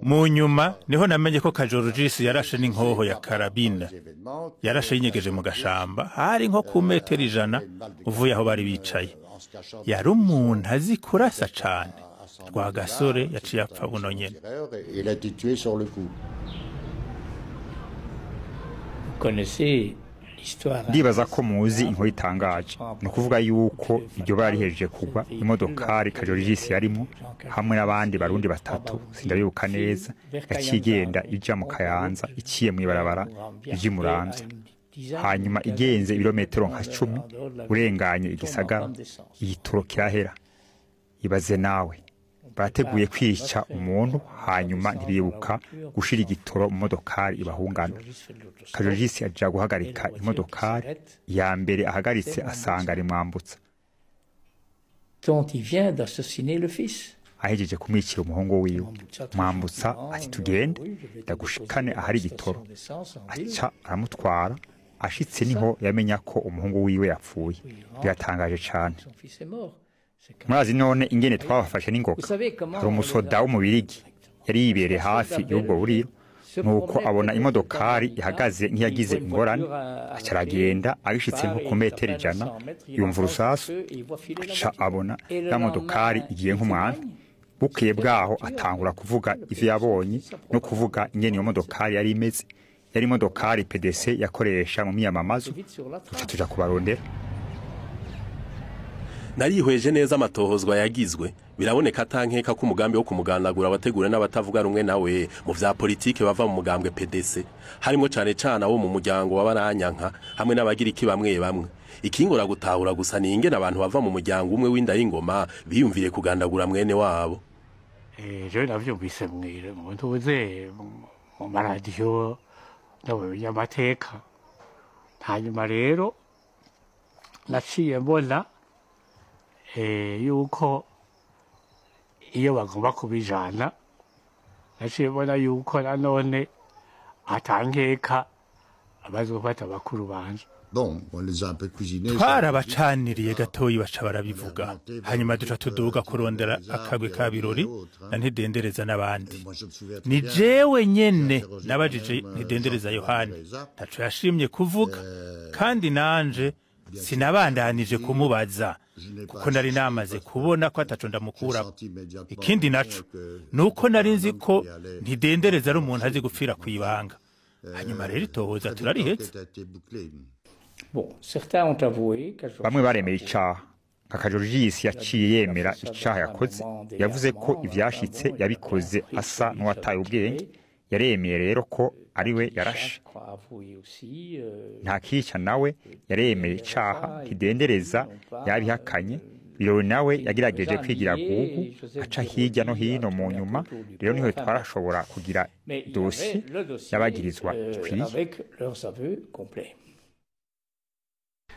Mu nyuma niho namenye ko Kajorogisi yarashe n'inkoho ya karabine. Yarashe yinyegeje mu gashamba, hari nko ku metero 100 uvuye aho bari bicaye. Yari umuntu azi kurasa cane. Rwagasore yaciye apfa buno nyene. Il a été tué sur le coup. Ndibaza ko muzi inkuru itangaje. Ni ukuvuga yuko iryo bara rihejeje kugwa, imodokari Kajorigisi yarimo hamwe n'abandi barundi batatu, sindabibuka neza, yaciye igenda ija mu Kayanza iciye mw'ibarabara ija i Muramvya. Hanyuma igenze ibirometero nka 10 urenganye igisagara, igitoro kirahera. Ibaze nawe, barateguye kwica umuntu hanyuma ntibibuka gushira igitoro mu modokari ibahungana. Kajorigisi aja guhagarika imodokari ya mbere, ahagaritse asanga rimwambutsa. Dont il vient d'assassiner le fils. Ahejeje kumwicira umuhungu wiwe, Mwambutsa ati tugende ndagushikane ahari igitoro. Aca aramutwara, ashitse niho yamenya ko umuhungu wiwe yapfuye. Biratangaje cane. Murazi none ingene twabafashe n'ingoga. Hari umusoda w'umubirigi yari yibereye hafi y'ubwo buriro, nuko abona imodokari ihagaze nk'iyagize ingorane, aca aragenda. Agishitse nko ku metero 100 yumva urusasu, aca abona ya modokari igiye nk'umwami. Bukeye bwaho atangura kuvuga ivyo yabonye no kuvuga ingene iyo modokari yari imeze. Yari imodokari PDC yakoresha mu miyamamazo. Tuca tuja kubarondera. Narihweje neza amatohozwa yagizwe, biraboneka atankeka ko umugambi wo kumugandagura abategura n'abatavuga rumwe nawe mu vya politike bava mu mugambwe PDC, harimo cane cane abo mu muryango w'abaranyanka hamwe n'abagiriki bamwe bamwe. Ikingora gutahura gusa ni ingene abantu bava mu muryango umwe w'inda y'ingoma biyumvire kugandagura mwene wabo. Jewe navyumvise mu ntuze mu maradiyo no mu binyamateka. Hanyuma rero naciye mbona yuko iyo bagomba kubijana, naciye mbona yuko nanone atankeka abazofata bakuru banje. Bon, on les a un peu cuisinés. Twarabacaniriye gatoyi baca barabivuga. Hanyuma duca tuduga kurondera akagwi ka Birori na Ntidendereza n'abandi. Ni jewe nyene nabajije Ntidendereza Yohani, ntaco yashimye kuvuga, kandi nanje sinabandanije kumubaza kuko nari namaze kubona ko ataco ndamukura. Ikindi naco nuko nari nzi ko Ntidendereza ari umuntu azi gupfira kwibanga. Hanyuma rero itohoza turarihetse. Bamwe baremeye icaha. Nka Kajorigisi yaciye yemera icaha yakoze, yavuze ko ivyashitse yabikoze asa n'uwataye ubwenge. Yaremeye rero ko ariwe yarashe. Ntakica nawe yaremeye icaha, Ntidendereza yabihakanye. Birori nawe yagerageje kwigira gugu, aca hirya no hino. Mu nyuma rero niho twarashobora kugira dossier y'abagirizwa ikwiye.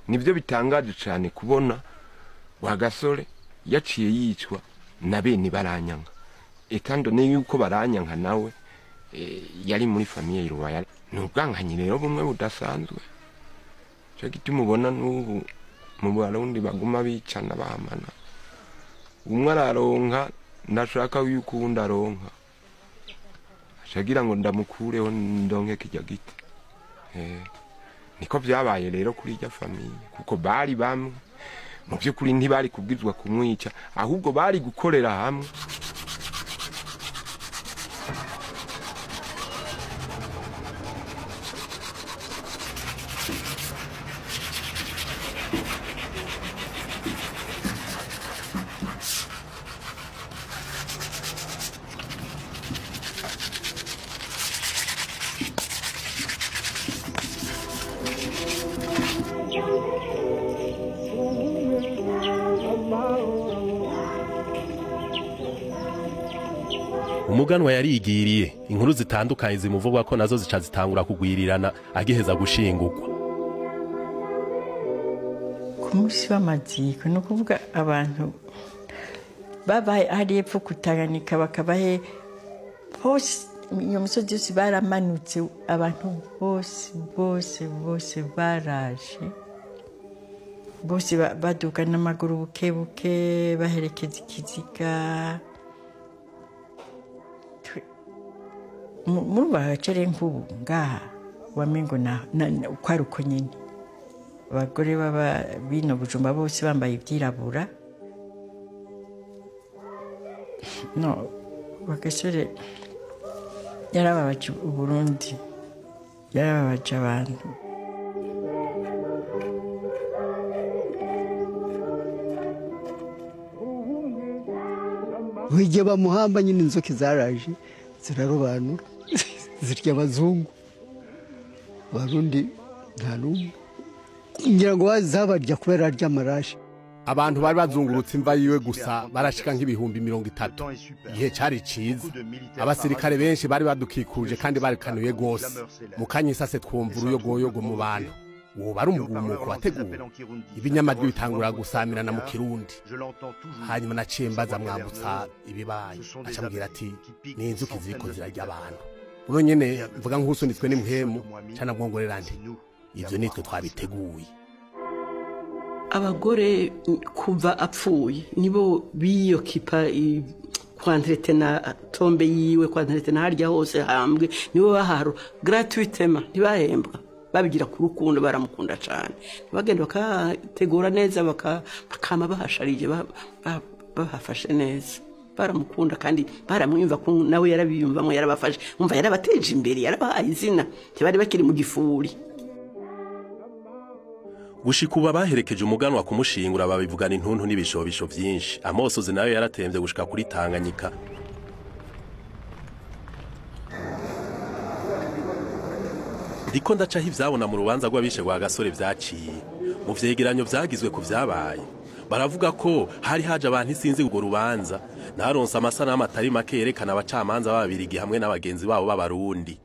Nibyo bitangaje cyane kubona Rwagasore yaciye yicwa na bene Baranyanka, etandone yuko Baranyanka nawe yari muri famille y'Irubaya. Ni ubwankanyi rero bumwe budasanzwe. Cyo gituma ubona n'ubu mu Barundi baguma bicana bahamana. Umwe araronka, ndashaka yuko uwundi aronka, ashagira ngo ndamukureho ndonke kijya giti. Niko byabaye rero kuri irya famille, kuko bari bamwe mu by'ukuri ntibari kubwizwa kumwica, ahubwo bari gukorera hamwe. Umuganwa yarigiriye inkuru zitandukanye zimuvugwa ko nazo zica zitangura kugwirirana agiheza gushingurwa. Ku munsi w'amaziko ni ukuvuga abantu babaye hari epfo kutaganika bakabahe hose, iyo misozi yose baramanutse, abantu bose bose bose baraje, bose baduka n'amaguru buke buke baherekeza ikiziga. Muri bagacere nk'ubu ngaha wamengo uko ari uko nyine abagore baba bino Bujumba bose bambaye ibyirabura. No Rwagasore yarababaje Uburundi, yarababaje abantu. Igihe bamuhamba nyine inzoki zaraje zirarobanura zirya abazungu, abarundi nta n'umwe ngira ngo zabarya kubera arya amarashi. Abantu bari bazungurutse imva yiwe gusa barashika nk'ibihumbi 30. Igihe cari ciza, abasirikare benshi bari badukikuje kandi barikanuye gose. Mu kanya isase twumva uruyogoyogo mu bantu, woba ari umugumuko wateguwe. Ibinyamajwi bitangura gusamirana mu Kirundi. Hanyuma naciye mbaza Mwambutsa ibibaye, acambwira ati ni inzuki ziriko zirarya abantu. Uno nyene mvuga nk'usunitswe n'impwemu, canamwongorera nti ivyo nitwe twabiteguye. Abagore kuva apfuye nibo biyokipa kw'entretenir tombe yiwe, kw'entretenir harya hose hambwe. Nibo baharo gratuitement, ntibahembwa, babigira ku rukundo, baramukunda cyane. Bagenda bakategura neza, bakama bahasharije, bahafashe neza. Baramukunda kandi baramwiyumva ko nawe yarabiyumvamo, yarabafashe, umva yarabateje imbere, yarabahaye izina, ntibari bakiri mu gifuri. Gushika ubu abaherekeje umuganwa kumushingura babivugana intuntu n'ibishobisho vyinshi. Amosozi nayo yaratemvye gushika kuri Tanganyika. Ndiko ndacaho ivyabona mu rubanza rw'abishe Rwagasore vyaciye mu vyegeranyo vyagizwe ku vyabaye, baravuga ko hari haje abantu isinzi urwo rubanza. Naronse amasanamu atari make yerekana abacamanza b'Ababirigi hamwe n'abagenzi babo b'Abarundi.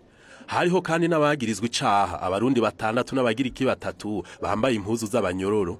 Hariho kandi n'abagirizwa icaha, Abarundi batandatu n'Abagiriki batatu bambaye impuzu z'abanyororo.